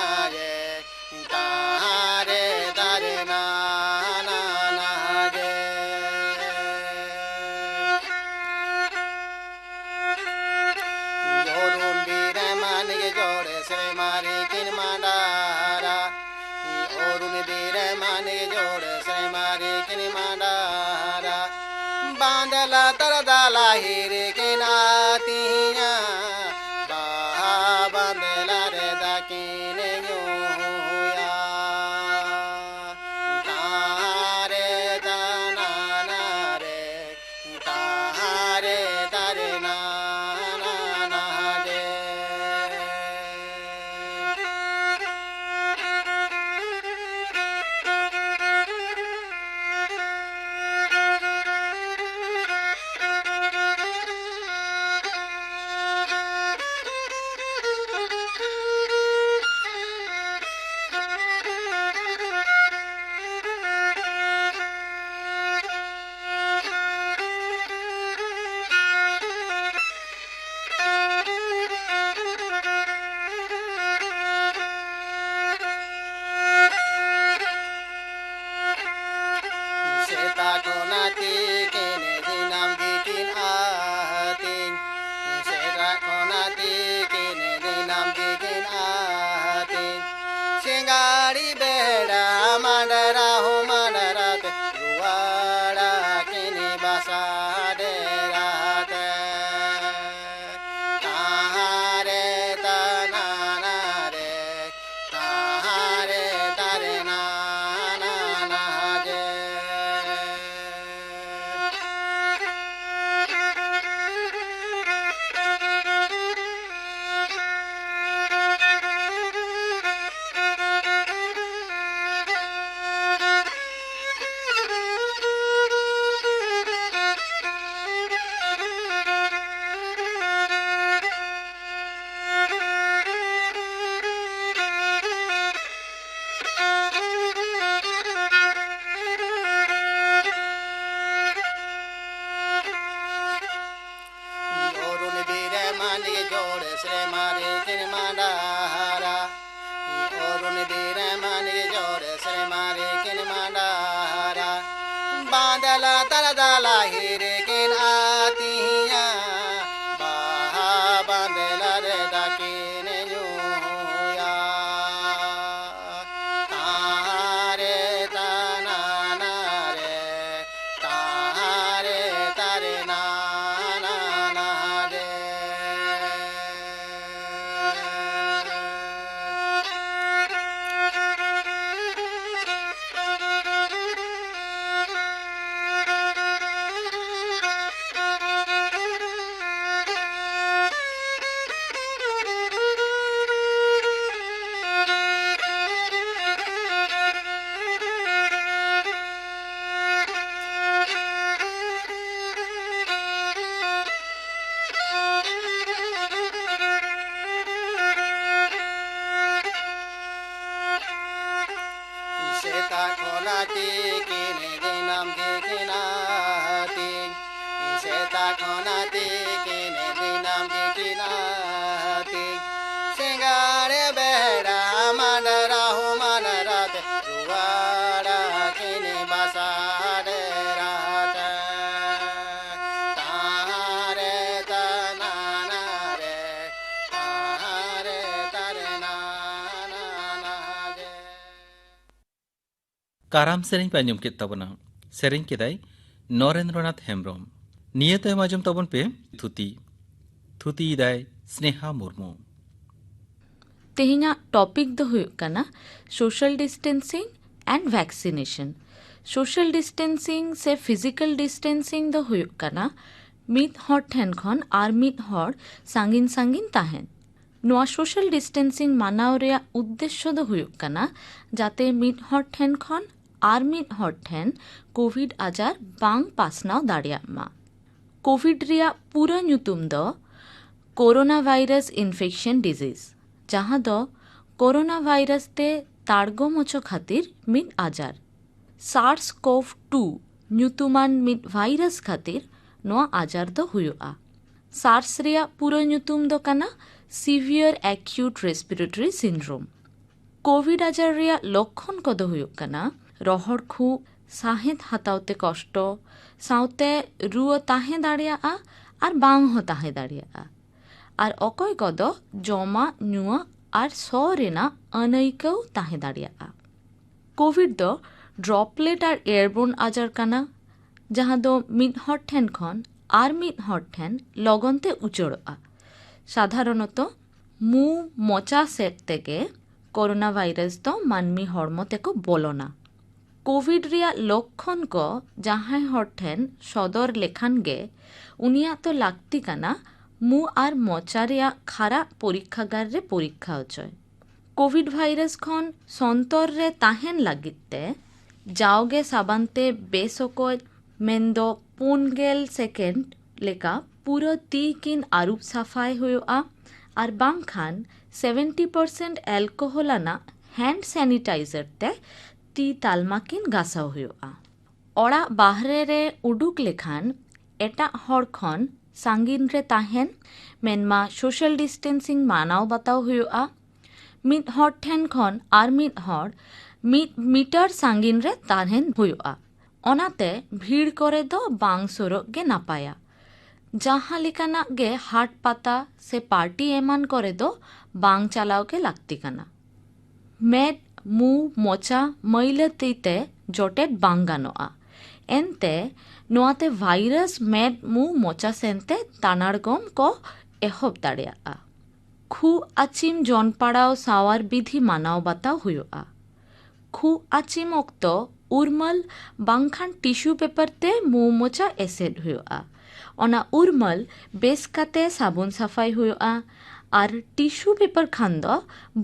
ᱥᱮᱛᱟᱜ ᱠᱷᱚᱱᱟᱜ ᱛᱤᱠᱤᱱ ᱫᱤᱱᱟᱹᱢ ᱜᱮ ᱠᱤᱱ ᱟᱹᱛᱤᱧ᱾ ᱥᱮᱛᱟᱜ ᱠᱷᱚᱱᱟᱜ ᱛᱤᱠᱤᱱ ᱫᱤᱱᱟᱹᱢ ᱜᱮ ᱠᱤᱱ ᱟᱹᱛᱤᱧ᱾ ᱥᱤᱸᱜᱟᱲ ᱵᱮᱲᱟ ᱢᱟᱱ ᱨᱟᱦᱩ ᱢᱟᱱ ᱨᱟᱛᱮ ᱨᱩᱣᱟᱹᱲᱟ ᱠᱤᱱ ᱵᱟᱥᱟ ᱰᱮᱨᱟ ᱛᱮ᱾ ᱛᱟᱦᱟᱨᱮ ᱛᱟᱱᱟᱱᱟ ᱨᱮ, ᱛᱟᱦᱟᱨᱮ ᱛᱟᱨᱮ ᱱᱟᱱᱟ ᱱᱟᱱᱟ ᱡᱮ᱾ ᱠᱟᱨᱟᱢ ᱥᱮᱨᱮᱧ ᱯᱮ ᱟᱸᱡᱚᱢ ᱠᱮᱫ ᱛᱟᱵᱚᱱᱟ᱾ ᱥᱮᱨᱮᱧ ᱠᱮᱫᱟᱭ ᱱᱚᱨᱮᱱᱫᱨᱚᱱᱟᱛᱷ ᱦᱮᱢᱵᱨᱚᱢ᱾ ᱱᱤᱭᱟᱹ ᱛᱟᱭᱚᱢ ᱟᱸᱡᱚᱢ ᱛᱟᱵᱚᱱ ᱯᱮ ᱛᱷᱩᱛᱤ᱾ ᱛᱷᱩᱛᱤᱭᱮᱫᱟᱭ ᱥᱱᱮᱦᱟ ᱢᱩᱨᱢᱩ᱾ ᱛᱮᱦᱮᱧᱟᱜ ᱴᱚᱯᱤᱠ ᱫᱚ ᱦᱩᱭᱩᱜ ᱠᱟᱱᱟ social distancing and vaccination᱾ Social distancing ᱥᱮ physical distancing ᱫᱚ ᱦᱩᱭᱩᱜ ᱠᱟᱱᱟ ᱢᱤᱫ ᱦᱚᱲ ᱴᱷᱮᱱ ᱠᱷᱚᱱ ᱟᱨ ᱢᱤᱫ ᱦᱚᱲ ᱥᱟᱺᱜᱤᱧ ᱥᱟᱺᱜᱤᱧ ᱛᱟᱦᱮᱱ᱾ ᱱᱚᱣᱟ social distancing ᱢᱟᱱᱟᱣ ᱨᱮᱭᱟᱜ ᱩᱫᱽᱫᱮᱥᱥᱚ ᱫᱚ ᱦᱩᱭᱩᱜ ᱠᱟᱱᱟ ᱡᱟᱛᱮ ᱢᱤᱫ ᱦᱚᱲ ᱴᱷᱮᱱ ᱠᱷᱚᱱ ᱟᱨ ᱢᱤᱫ ᱦᱚᱲ ᱴᱷᱮᱱ ᱠᱳᱵᱷᱤᱰ ᱟᱡᱟᱨ ᱵᱟᱝ ᱯᱟᱥᱱᱟᱣ ᱫᱟᱲᱮᱭᱟᱜ ᱢᱟ᱾ ᱠᱳᱵᱷᱤᱰ ᱨᱮᱭᱟᱜ ᱯᱩᱨᱟᱹ ᱧᱩᱛᱩᱢ ᱫᱚ ᱠᱳᱨᱳᱱᱟ ᱵᱷᱟᱭᱨᱟᱥ ᱤᱱᱯᱷᱮᱠᱥᱚᱱ ᱰᱤᱡᱤᱡᱽ, ᱡᱟᱦᱟᱸ ᱫᱚ ᱠᱳᱨᱳᱱᱟ ᱵᱷᱟᱭᱨᱟᱥ ᱛᱮ ᱛᱟᱲᱜᱚᱢ ᱦᱚᱪᱚ ᱠᱷᱟᱹᱛᱤᱨ ᱢᱤᱫ ᱟᱡᱟᱨ᱾ SARS-CoV-two ᱧᱩᱛᱩᱢᱟᱱ ᱢᱤᱫ ᱵᱷᱟᱭᱨᱟᱥ ᱠᱷᱟᱹᱛᱤᱨ ᱱᱚᱣᱟ ᱟᱡᱟᱨ ᱫᱚ ᱦᱩᱭᱩᱜᱼᱟ᱾ SARS ᱨᱮᱭᱟᱜ ᱯᱩᱨᱟᱹ ᱧᱩᱛᱩᱢ ᱫᱚ ᱠᱟᱱᱟ Severe Acute Respiratory Syndrome᱾ Covid ᱟᱡᱟᱨ ᱨᱮᱭᱟᱜ ᱞᱚᱠᱠᱷᱚᱱ ᱠᱚᱫᱚ ᱦᱩᱭᱩᱜ ᱠᱟᱱᱟ ᱨᱚᱦᱚᱲ ᱠᱷᱩᱜ, ᱥᱟᱦᱮᱫ ᱦᱟᱛᱟᱣ ᱛᱮ ᱠᱚᱥᱴᱚ, ᱥᱟᱶᱛᱮ ᱨᱩᱣᱟᱹ ᱛᱟᱦᱮᱸ ᱫᱟᱲᱮᱭᱟᱜᱼᱟ ᱟᱨ ᱵᱟᱝ ᱦᱚᱸ ᱛᱟᱦᱮᱸ ᱫᱟᱲᱮᱭᱟᱜᱼᱟ᱾ ᱟᱨ ᱚᱠᱚᱭ ᱠᱚᱫᱚ ᱡᱚᱢᱟᱜ ᱧᱩᱣᱟᱜ ᱟᱨ ᱥᱚ ᱨᱮᱱᱟᱜ ᱟᱹᱱᱟᱹᱭᱠᱟᱹᱣ ᱛᱟᱦᱮᱸ ᱫᱟᱲᱮᱭᱟᱜᱼᱟ᱾ ᱠᱳᱵᱷᱤᱰ ᱫᱚ ᱰᱨᱚᱯᱞᱮᱴ ᱟᱨ ᱮᱭᱟᱨᱵᱳᱨᱱ ᱟᱡᱟᱨ ᱠᱟᱱᱟ, ᱡᱟᱦᱟᱸ ᱫᱚ ᱢᱤᱫ ᱦᱚᱲ ᱴᱷᱮᱱ ᱠᱷᱚᱱ ᱟᱨ ᱢᱤᱫ ᱦᱚᱲ ᱴᱷᱮᱱ ᱞᱚᱜᱚᱱ ᱛᱮ ᱩᱪᱟᱹᱲᱚᱜᱼᱟ᱾ ᱥᱟᱫᱷᱟᱨᱚᱱᱚᱛᱚ ᱢᱩ ᱢᱚᱪᱟ ᱥᱮᱫ ᱛᱮᱜᱮ ᱠᱳᱨᱳᱱᱟ ᱵᱷᱟᱭᱨᱟᱥ ᱫᱚ ᱢᱟᱹᱱᱢᱤ ᱦᱚᱲᱢᱚ ᱛᱮᱠᱚ ᱵᱚᱞᱚᱱᱟ᱾ ᱠᱳᱵᱷᱤᱰ ᱨᱮᱭᱟᱜ ᱞᱚᱠᱠᱷᱚᱱ ᱠᱚ ᱡᱟᱦᱟᱸᱭ ᱦᱚᱲ ᱴᱷᱮᱱ ᱥᱚᱫᱚᱨ ᱞᱮᱠᱷᱟᱱ ᱜᱮ ᱩᱱᱤᱭᱟᱜ ᱫᱚ ᱞᱟᱹᱠᱛᱤ ᱠᱟᱱᱟ ᱢᱩ ᱟᱨ ᱢᱚᱪᱟ ᱨᱮᱭᱟᱜ ᱠᱷᱟᱨᱟᱜ ᱯᱚᱨᱤᱠᱠᱷᱟᱜᱟᱨ ᱨᱮ ᱯᱚᱨᱤᱠᱠᱷᱟ ᱦᱚᱪᱚᱭ᱾ ᱠᱳᱵᱷᱤᱰ ᱵᱷᱟᱭᱨᱟᱥ ᱠᱷᱚᱱ ᱥᱚᱱᱛᱚᱨ ᱨᱮ ᱛᱟᱦᱮᱱ ᱞᱟᱹᱜᱤᱫ ᱛᱮ ᱡᱟᱣᱜᱮ ᱥᱟᱵᱟᱱ ᱛᱮ ᱵᱮᱥ ᱚᱠᱚᱡ, ᱢᱮᱱᱫᱚ ᱯᱩᱱ ᱜᱮᱞ ᱥᱮᱠᱮᱱᱰ ᱞᱮᱠᱟ ᱯᱩᱨᱟᱹ ᱛᱤ ᱠᱤᱱ ᱟᱹᱨᱩᱵ ᱥᱟᱯᱷᱟᱭ ᱦᱩᱭᱩᱜᱼᱟ, ᱟᱨ ᱵᱟᱝᱠᱷᱟᱱ ᱥᱮᱵᱷᱮᱱᱴᱤ ᱯᱟᱨᱥᱮᱱᱴ ᱮᱞᱠᱳᱦᱚᱞ ᱟᱱᱟᱜ ᱦᱮᱱᱰ ᱥᱮᱱᱤᱴᱟᱭᱡᱟᱨ ᱛᱮ ᱛᱤ ᱛᱟᱞᱢᱟ ᱠᱤᱱ ᱜᱟᱥᱟᱣ ᱦᱩᱭᱩᱜᱼᱟ᱾ ᱚᱲᱟᱜ ᱵᱟᱦᱨᱮ ᱨᱮ ᱩᱰᱩᱠ ᱞᱮᱠᱷᱟᱱ ᱮᱴᱟᱜ ᱦᱚᱲ ᱠᱷᱚᱱ ᱥᱟᱺᱜᱤᱧ ᱨᱮ ᱛᱟᱦᱮᱱ, ᱢᱮᱱᱢᱟ social distancing ᱢᱟᱱᱟᱣ ᱵᱟᱛᱟᱣ ᱦᱩᱭᱩᱜᱼᱟ᱾ ᱢᱤᱫ ᱦᱚᱲ ᱴᱷᱮᱱ ᱠᱷᱚᱱ ᱟᱨ ᱢᱤᱫ ᱦᱚᱲ ᱢᱤᱫ ᱢᱤᱴᱟᱨ ᱥᱟᱺᱜᱤᱧ ᱨᱮ ᱛᱟᱦᱮᱱ ᱦᱩᱭᱩᱜᱼᱟ᱾ ᱚᱱᱟᱛᱮ ᱵᱷᱤᱲ ᱠᱚᱨᱮ ᱫᱚ ᱵᱟᱝ ᱥᱩᱨᱚᱜ ᱜᱮ ᱱᱟᱯᱟᱭᱟ᱾ ᱡᱟᱦᱟᱸ ᱞᱮᱠᱟᱱᱟᱜ ᱜᱮ ᱦᱟᱴ ᱯᱟᱛᱟ ᱥᱮ ᱯᱟᱨᱴᱤ ᱮᱢᱟᱱ ᱠᱚᱨᱮ ᱫᱚ ᱵᱟᱝ ᱪᱟᱞᱟᱣ ᱜᱮ ᱞᱟᱹᱠᱛᱤ ᱠᱟᱱᱟ᱾ ᱢᱮᱫ, ᱢᱩ, ᱢᱚᱪᱟ ᱢᱟᱹᱭᱞᱟᱹ ᱛᱤ ᱛᱮ ᱡᱚᱴᱮᱫ ᱵᱟᱝ ᱜᱟᱱᱚᱜᱼᱟ᱾ ᱮᱱᱛᱮ ᱱᱚᱣᱟᱛᱮ ᱵᱷᱟᱭᱨᱟᱥ ᱢᱮᱫ, ᱢᱩ, ᱢᱚᱪᱟ ᱥᱮᱱᱛᱮ ᱛᱟᱱᱟᱲᱜᱚᱢ ᱠᱚ ᱮᱦᱚᱵ ᱫᱟᱲᱮᱭᱟᱜᱼᱟ᱾ ᱠᱷᱩᱜ ᱟᱹᱪᱤᱢ ᱡᱚᱱᱯᱟᱲᱟᱣ ᱥᱟᱶᱟᱨ ᱵᱤᱫᱷᱤ ᱢᱟᱱᱟᱣ ᱵᱟᱛᱟᱣ ᱦᱩᱭᱩᱜᱼᱟ᱾ ᱠᱷᱩᱜ ᱟᱹᱪᱤᱢ ᱚᱠᱛᱚ ᱩᱨᱢᱟᱹᱞ ᱵᱟᱝᱠᱷᱟᱱ ᱴᱤᱥᱩ ᱯᱮᱯᱟᱨ ᱛᱮ ᱢᱩ ᱢᱚᱪᱟ ᱮᱥᱮᱫ ᱦᱩᱭᱩᱜᱼᱟ᱾ ᱚᱱᱟ ᱩᱨᱢᱟᱹᱞ ᱵᱮᱥ ᱠᱟᱛᱮ ᱥᱟᱵᱚᱱ ᱥᱟᱯᱷᱟᱭ ᱦᱩᱭᱩᱜᱼᱟ ᱟᱨ ᱴᱤᱥᱩ ᱯᱮᱯᱟᱨ ᱠᱷᱟᱱ ᱫᱚ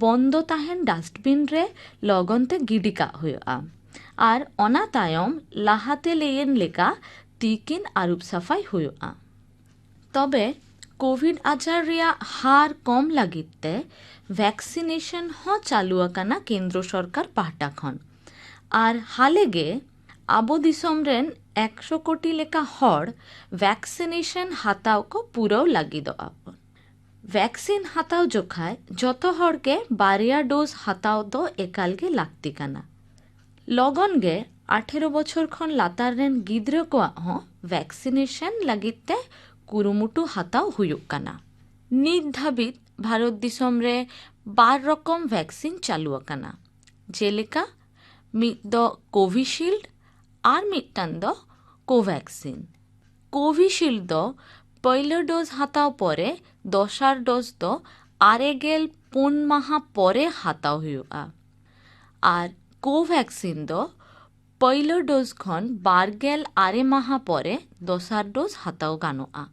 ᱵᱚᱱᱫᱚ ᱛᱟᱦᱮᱱ ᱰᱟᱥᱴᱵᱤᱱ ᱨᱮ ᱞᱚᱜᱚᱱ ᱛᱮ ᱜᱤᱰᱤ ᱠᱟᱜ ᱦᱩᱭᱩᱜᱼᱟ᱾ ᱟᱨ ᱚᱱᱟ ᱛᱟᱭᱚᱢ ᱞᱟᱦᱟᱛᱮ ᱞᱟᱹᱭᱮᱱ ᱞᱮᱠᱟ ᱛᱤ ᱠᱤᱱ ᱟᱹᱨᱩᱵ ᱥᱟᱯᱷᱟᱭ ᱦᱩᱭᱩᱜᱼᱟ᱾ ᱛᱚᱵᱮ ᱠᱳᱵᱷᱤᱰ ᱟᱡᱟᱨ ᱨᱮᱭᱟᱜ ᱦᱟᱨ ᱠᱚᱢ ᱞᱟᱹᱜᱤᱫ ᱛᱮ ᱵᱷᱮᱠᱥᱤᱱᱮᱥᱚᱱ ᱦᱚᱸ ᱪᱟᱹᱞᱩ ᱟᱠᱟᱱᱟ ᱠᱮᱱᱫᱨᱚ ᱥᱚᱨᱠᱟᱨ ᱯᱟᱦᱴᱟ ᱠᱷᱚᱱ᱾ ᱟᱨ ᱦᱟᱞᱮ ᱜᱮ ᱟᱵᱚ ᱫᱤᱥᱚᱢ ᱨᱮᱱ ᱮᱠᱥᱚ ᱠᱳᱴᱤ ᱞᱮᱠᱟ ᱦᱚᱲ ᱵᱷᱮᱠᱥᱤᱱᱮᱥᱚᱱ ᱦᱟᱛᱟᱣ ᱠᱚ ᱯᱩᱨᱟᱹᱣ ᱞᱟᱹᱜᱤᱫᱚᱜ ᱟᱵᱚᱱ᱾ ᱵᱷᱮᱠᱥᱤᱱ ᱦᱟᱛᱟᱣ ᱡᱚᱠᱷᱟᱡ ᱡᱚᱛᱚ ᱦᱚᱲ ᱜᱮ ᱵᱟᱨᱭᱟ ᱰᱳᱡᱽ ᱦᱟᱛᱟᱣ ᱫᱚ ᱮᱠᱟᱞ ᱜᱮ ᱞᱟᱹᱠᱛᱤ ᱠᱟᱱᱟ᱾ ᱞᱚᱜᱚᱱ ᱜᱮ ᱟᱴᱷᱮᱨᱚ ᱵᱚᱪᱷᱚᱨ ᱠᱷᱚᱱ ᱞᱟᱛᱟᱨ ᱨᱮᱱ ᱜᱤᱫᱽᱨᱟᱹ ᱠᱚᱣᱟᱜ ᱦᱚᱸ ᱵᱷᱮᱠᱥᱤᱱᱮᱥᱚᱱ ᱞᱟᱹᱜᱤᱫ ᱛᱮ ᱠᱩᱨᱩᱢᱩᱴᱩ ᱦᱟᱛᱟᱣ ᱦᱩᱭᱩᱜ ᱠᱟᱱᱟ᱾ ᱱᱤᱛ ᱫᱷᱟᱹᱵᱤᱡ ᱵᱷᱟᱨᱚᱛ ᱫᱤᱥᱚᱢ ᱨᱮ ᱵᱟᱨ ᱨᱚᱠᱚᱢ ᱵᱷᱮᱠᱥᱤᱱ ᱪᱟᱹᱞᱩ ᱟᱠᱟᱱᱟ, ᱡᱮᱞᱮᱠᱟ ᱢᱤᱫ ᱫᱚ ᱠᱳᱵᱷᱤᱥᱤᱞᱰ ᱟᱨ ᱢᱤᱫᱴᱟᱝ ᱫᱚ ᱠᱳᱵᱷᱮᱠᱥᱤᱱ᱾ ᱠᱳᱵᱷᱤᱥᱤᱞᱰ ᱫᱚ ᱯᱳᱭᱞᱳ ᱰᱳᱡᱽ ᱦᱟᱛᱟᱣ ᱯᱚᱨᱮ ᱫᱚᱥᱟᱨ ᱰᱳᱡᱽ ᱫᱚ ᱟᱨᱮ ᱜᱮᱞ ᱯᱩᱱ ᱢᱟᱦᱟ ᱯᱚᱨᱮ ᱦᱟᱛᱟᱣ ᱦᱩᱭᱩᱜᱼᱟ᱾ ᱟᱨ ᱠᱳᱵᱷᱮᱠᱥᱤᱱ ᱫᱚ ᱯᱳᱭᱞᱳ ᱰᱳᱡᱽ ᱠᱷᱚᱱ ᱵᱟᱨ ᱜᱮᱞ ᱟᱨᱮ ᱢᱟᱦᱟ ᱯᱚᱨᱮ ᱫᱚᱥᱟᱨ ᱰᱳᱡᱽ ᱦᱟᱛᱟᱣ ᱜᱟᱱᱚᱜᱼᱟ᱾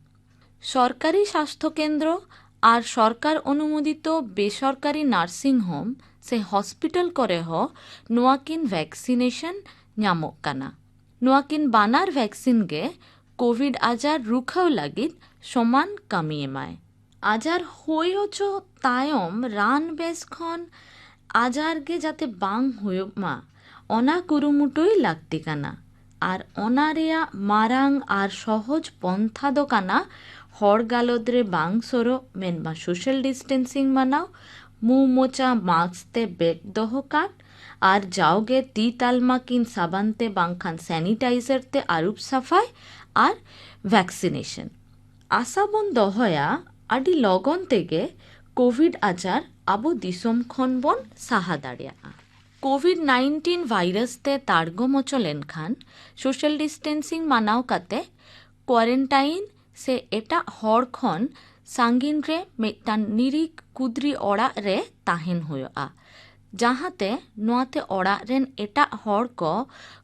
ᱥᱚᱨᱠᱟᱨᱤ ᱥᱟᱥᱛᱷᱚ ᱠᱮᱱᱫᱨᱚ ᱟᱨ ᱥᱚᱨᱠᱟᱨ ᱚᱱᱩᱢᱳᱫᱤᱛᱚ ᱵᱮᱥᱚᱨᱠᱟᱨᱤ ᱱᱟᱨᱥᱤᱝ ᱦᱳᱢ ᱥᱮ ᱦᱚᱥᱯᱤᱴᱟᱞ ᱠᱚᱨᱮ ᱦᱚᱸ ᱱᱚᱣᱟ ᱠᱤᱱ ᱵᱷᱮᱠᱥᱤᱱᱮᱥᱚᱱ ᱧᱟᱢᱚᱜ ᱠᱟᱱᱟ᱾ ᱱᱚᱣᱟ ᱠᱤᱱ ᱵᱟᱱᱟᱨ ᱵᱷᱮᱠᱥᱤᱱ ᱜᱮ ᱠᱳᱵᱷᱤᱰ ᱟᱡᱟᱨ ᱨᱩᱠᱷᱟᱹᱣ ᱞᱟᱹᱜᱤᱫ ᱥᱚᱢᱟᱱ ᱠᱟᱹᱢᱤ ᱮᱢᱟᱭ᱾ ᱟᱡᱟᱨ ᱦᱩᱭ ᱦᱚᱪᱚ ᱛᱟᱭᱚᱢ ᱨᱟᱱ ᱵᱮᱥ ᱠᱷᱚᱱ ᱟᱡᱟᱨ ᱜᱮ ᱡᱟᱛᱮ ᱵᱟᱝ ᱦᱩᱭᱩᱜ ᱢᱟ, ᱚᱱᱟ ᱠᱩᱨᱩᱢᱩᱴᱩᱭ ᱞᱟᱹᱠᱛᱤ ᱠᱟᱱᱟ᱾ ᱟᱨ ᱚᱱᱟ ᱨᱮᱭᱟᱜ ᱢᱟᱨᱟᱝ ᱟᱨ ᱥᱚᱦᱚᱡ ᱯᱚᱱᱛᱷᱟ ᱫᱚ ᱠᱟᱱᱟ ᱦᱚᱲ ᱜᱟᱞᱚᱛ ᱨᱮ ᱵᱟᱝ ᱥᱚᱨᱚᱜ, ᱢᱮᱱᱢᱟ social distancing ᱢᱟᱱᱟᱣ, ᱢᱩ ᱢᱚᱪᱟ mask ᱛᱮ ᱵᱮᱫ ᱫᱚᱦᱚ ᱠᱟᱜ, ᱟᱨ ᱡᱟᱣᱜᱮ ᱛᱤ ᱛᱟᱞᱢᱟ ᱠᱤᱱ ᱥᱟᱵᱟᱱ ᱛᱮ ᱵᱟᱝᱠᱷᱟᱱ sanitizer ᱛᱮ ᱟᱹᱨᱩᱵ ᱥᱟᱯᱷᱟᱭ ᱟᱨ vaccination᱾ ᱟᱥᱟ ᱵᱚᱱ ᱫᱚᱦᱚᱭᱟ ᱟᱹᱰᱤ ᱞᱚᱜᱚᱱ ᱛᱮᱜᱮ COVID ᱟᱡᱟᱨ ᱟᱵᱚ ᱫᱤᱥᱚᱢ ᱠᱷᱚᱱ ᱵᱚᱱ ᱥᱟᱦᱟ ᱫᱟᱲᱮᱭᱟᱜᱼᱟ᱾ COVID nineteen virus ᱛᱮ ᱛᱟᱲᱜᱚᱢ ᱚᱪᱚ ᱞᱮᱱᱠᱷᱟᱱ social distancing ᱢᱟᱱᱟᱣ ᱠᱟᱛᱮ quarantine ᱥᱮ ᱮᱴᱟᱜ ᱦᱚᱲ ᱠᱷᱚᱱ ᱥᱟᱺᱜᱤᱧ ᱨᱮ ᱢᱤᱫᱴᱟᱝ ᱱᱤᱨᱤᱠ ᱠᱩᱫᱽᱨᱤ ᱚᱲᱟᱜ ᱨᱮ ᱛᱟᱦᱮᱱ ᱦᱩᱭᱩᱜᱼᱟ, ᱡᱟᱦᱟᱸᱛᱮ ᱱᱚᱣᱟᱛᱮ ᱚᱲᱟᱜ ᱨᱮᱱ ᱮᱴᱟᱜ ᱦᱚᱲ ᱠᱚ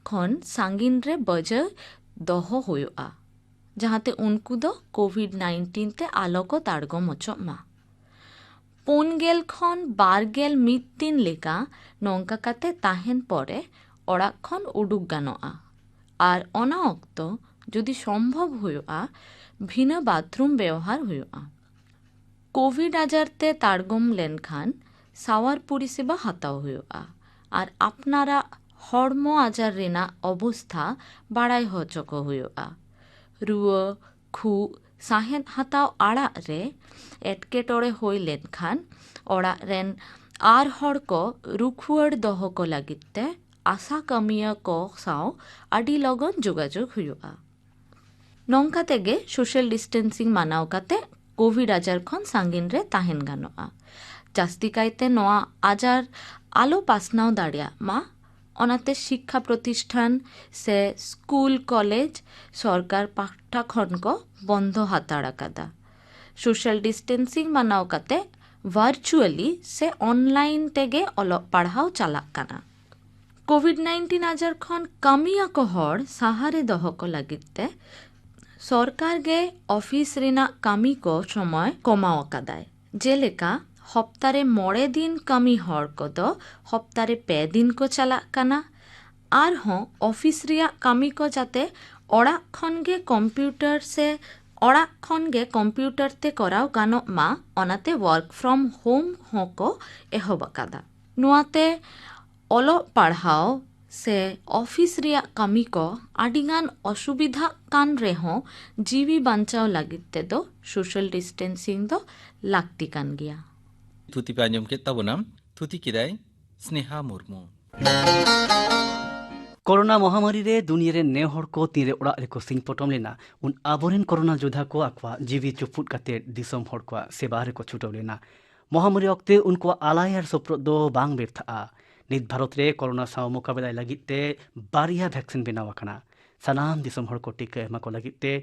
ᱠᱷᱚᱱ ᱥᱟᱺᱜᱤᱧ ᱨᱮ ᱵᱟᱹᱡᱟᱹᱣ ᱫᱚᱦᱚ ᱦᱩᱭᱩᱜᱼᱟ, ᱡᱟᱦᱟᱸᱛᱮ ᱩᱱᱠᱩ ᱫᱚ COVID nineteen ᱛᱮ ᱟᱞᱚ ᱠᱚ ᱛᱟᱲᱜᱚᱢ ᱚᱪᱚᱜ ᱢᱟ᱾ ᱯᱩᱱ ᱜᱮᱞ ᱠᱷᱚᱱ ᱵᱟᱨ ᱜᱮᱞ ᱢᱤᱫ ᱫᱤᱱ ᱞᱮᱠᱟ ᱱᱚᱝᱠᱟ ᱠᱟᱛᱮ ᱛᱟᱦᱮᱱ ᱯᱚᱨᱮ ᱚᱲᱟᱜ ᱠᱷᱚᱱ ᱩᱰᱩᱠ ᱜᱟᱱᱚᱜᱼᱟ᱾ ᱟᱨ ᱚᱱᱟ ᱚᱠᱛᱚ ᱡᱩᱫᱤ ᱥᱚᱢᱵᱷᱚᱵ ᱦᱩᱭᱩᱜᱼᱟ, ᱵᱷᱤᱱᱟᱹ bathroom ᱵᱮᱣᱦᱟᱨ ᱦᱩᱭᱩᱜᱼᱟ᱾ COVID ᱟᱡᱟᱨ ᱛᱮ ᱛᱟᱲᱜᱚᱢ ᱞᱮᱱᱠᱷᱟᱱ ᱥᱟᱶᱟᱨ ᱯᱚᱨᱤᱥᱮᱵᱟ ᱦᱟᱛᱟᱣ ᱦᱩᱭᱩᱜᱼᱟ ᱟᱨ ᱟᱯᱱᱟᱨᱟᱜ ᱦᱚᱲᱢᱚ ᱟᱡᱟᱨ ᱨᱮᱱᱟᱜ ᱚᱵᱚᱥᱛᱷᱟ ᱵᱟᱲᱟᱭ ᱦᱚᱪᱚ ᱠᱚ ᱦᱩᱭᱩᱜᱼᱟ᱾ ᱨᱩᱣᱟᱹ, ᱠᱷᱩᱜ, ᱥᱟᱦᱮᱫ ᱦᱟᱛᱟᱣ ᱟᱲᱟᱜ ᱨᱮ ᱮᱴᱠᱮᱴᱚᱬᱮ ᱦᱩᱭ ᱞᱮᱱᱠᱷᱟᱱ ᱚᱲᱟᱜ ᱨᱮᱱ ᱟᱨ ᱦᱚᱲ ᱠᱚ ᱨᱩᱠᱷᱩᱣᱟᱹᱲ ᱫᱚᱦᱚ ᱠᱚ ᱞᱟᱹᱜᱤᱫ ᱛᱮ ᱟᱥᱟ ᱠᱟᱹᱢᱤᱭᱟᱹ ᱠᱚ ᱥᱟᱶ ᱟᱹᱰᱤ ᱞᱚᱜᱚᱱ ᱡᱳᱜᱟᱡᱳᱜᱽ ᱦᱩᱭᱩᱜᱼᱟ᱾ ᱱᱚᱝᱠᱟ ᱛᱮᱜᱮ social distancing ᱢᱟᱱᱟᱣ ᱠᱟᱛᱮ COVID ᱟᱡᱟᱨ ᱠᱷᱚᱱ ᱥᱟᱺᱜᱤᱧ ᱨᱮ ᱛᱟᱦᱮᱱ ᱜᱟᱱᱚᱜᱼᱟ᱾ ᱡᱟᱹᱥᱛᱤ ᱠᱟᱭᱛᱮ ᱱᱚᱣᱟ ᱟᱡᱟᱨ ᱟᱞᱚ ᱯᱟᱥᱱᱟᱣ ᱫᱟᱲᱮᱭᱟᱜ ᱢᱟ, ᱚᱱᱟᱛᱮ ᱥᱤᱠᱠᱷᱟ ᱯᱨᱚᱛᱤᱥᱴᱷᱟᱱ ᱥᱮ ᱥᱠᱩᱞ, ᱠᱚᱞᱮᱡᱽ ᱥᱚᱨᱠᱟᱨ ᱯᱟᱦᱴᱟ ᱠᱷᱚᱱ ᱠᱚ ᱵᱚᱱᱫᱚ ᱦᱟᱛᱟᱲ ᱟᱠᱟᱫᱟ᱾ Social distancing ᱢᱟᱱᱟᱣ ᱠᱟᱛᱮ virtually ᱥᱮ online ᱛᱮᱜᱮ ᱚᱞᱚᱜ ᱯᱟᱲᱦᱟᱣ ᱪᱟᱞᱟᱜ ᱠᱟᱱᱟ᱾ COVID nineteen ᱟᱡᱟᱨ ᱠᱷᱚᱱ ᱠᱟᱹᱢᱤᱭᱟᱹ ᱠᱚ ᱦᱚᱲ ᱥᱟᱦᱟ ᱨᱮ ᱫᱚᱦᱚ ᱠᱚ ᱞᱟᱹᱜᱤᱫ ᱛᱮ ᱥᱚᱨᱠᱟᱨ ᱜᱮ ᱚᱯᱷᱤᱥ ᱨᱮᱱᱟᱜ ᱠᱟᱹᱢᱤ ᱠᱚ ᱥᱚᱢᱚᱭ ᱠᱚᱢᱟᱣ ᱟᱠᱟᱫᱟᱭ᱾ ᱡᱮᱞᱮᱠᱟ, ᱦᱚᱯᱛᱟ ᱨᱮ ᱢᱚᱬᱮ ᱫᱤᱱ ᱠᱟᱹᱢᱤ ᱦᱚᱲ ᱠᱚᱫᱚ ᱦᱚᱯᱛᱟ ᱨᱮ ᱯᱮ ᱫᱤᱱ ᱠᱚ ᱪᱟᱞᱟᱜ ᱠᱟᱱᱟ᱾ ᱟᱨᱦᱚᱸ ᱚᱯᱷᱤᱥ ᱨᱮᱭᱟᱜ ᱠᱟᱹᱢᱤ ᱠᱚ ᱡᱟᱛᱮ ᱚᱲᱟᱜ ᱠᱷᱚᱱ ᱜᱮ ᱠᱚᱢᱯᱤᱭᱩᱴᱟᱨ ᱥᱮ ᱚᱲᱟᱜ ᱠᱷᱚᱱ ᱜᱮ ᱠᱚᱢᱯᱤᱭᱩᱴᱟᱨ ᱛᱮ ᱠᱚᱨᱟᱣ ᱜᱟᱱᱚᱜ ᱢᱟ, ᱚᱱᱟᱛᱮ work from home ᱦᱚᱸᱠᱚ ᱮᱦᱚᱵ ᱟᱠᱟᱫᱟ᱾ ᱱᱚᱣᱟᱛᱮ ᱚᱞᱚᱜ ᱯᱟᱲᱦᱟᱣ ᱥᱮ ᱚᱯᱷᱤᱥ ᱨᱮᱭᱟᱜ ᱠᱟᱹᱢᱤ ᱠᱚ ᱟᱹᱰᱤᱜᱟᱱ ᱚᱥᱩᱵᱤᱫᱷᱟᱜ ᱠᱟᱱ ᱨᱮᱦᱚᱸ, ᱡᱤᱣᱤ ᱵᱟᱧᱪᱟᱣ ᱞᱟᱹᱜᱤᱫ ᱛᱮᱫᱚ social distancing ᱫᱚ ᱞᱟᱹᱠᱛᱤ ᱠᱟᱱ ᱜᱮᱭᱟ᱾ ᱛᱷᱩᱛᱤ ᱯᱮ ᱟᱸᱡᱚᱢ ᱠᱮᱫ ᱛᱟᱵᱚᱱᱟ, ᱛᱷᱩᱛᱤ ᱠᱮᱫᱟᱭ ᱥᱱᱮᱦᱟ ᱢᱩᱨᱢᱩ᱾ ᱠᱳᱨᱳᱱᱟ ᱢᱚᱦᱟᱢᱟᱨᱤ ᱨᱮ ᱫᱩᱱᱤᱭᱟᱹ ᱨᱮᱱ ᱱᱮ ᱦᱚᱲ ᱠᱚ ᱛᱤᱱᱨᱮ ᱚᱲᱟᱜ ᱨᱮᱠᱚ ᱥᱤᱧ ᱯᱚᱴᱚᱢ ᱞᱮᱱᱟ, ᱩᱱ ᱟᱵᱚᱨᱮᱱ ᱠᱳᱨᱳᱱᱟ ᱡᱳᱫᱷᱟ ᱠᱚ ᱟᱠᱚᱣᱟᱜ ᱡᱤᱣᱤ ᱪᱩᱯᱩᱫ ᱠᱟᱛᱮ ᱫᱤᱥᱚᱢ ᱦᱚᱲ ᱠᱚᱣᱟᱜ ᱥᱮᱵᱟ ᱨᱮᱠᱚ ᱪᱷᱩᱴᱟᱹᱣ ᱞᱮᱱᱟ᱾ ᱢᱚᱦᱟᱢᱟᱨᱤ ᱚᱠᱛᱮ ᱩᱱᱠᱩᱣᱟᱜ ᱟᱞᱟᱭ ᱟᱨ ᱥᱚᱯᱨᱚᱫ ᱫᱚ ᱵᱟᱝ ᱵᱮᱨᱛᱷᱟᱜᱼᱟ᱾ ᱱᱤᱛ ᱵᱷᱟᱨᱚᱛ ᱨᱮ ᱠᱳᱨᱳᱱᱟ ᱥᱟᱶ ᱢᱚᱠᱟᱵᱮᱞᱟᱭ ᱞᱟᱹᱜᱤᱫ ᱛᱮ ᱵᱟᱨᱭᱟ ᱵᱷᱮᱠᱥᱤᱱ ᱵᱮᱱᱟᱣ ᱟᱠᱟᱱᱟ᱾ ᱥᱟᱱᱟᱢ ᱫᱤᱥᱚᱢ ᱦᱚᱲ ᱠᱚ ᱴᱤᱠᱟᱹ ᱮᱢᱟ ᱠᱚ ᱞᱟᱹᱜᱤᱫ ᱛᱮ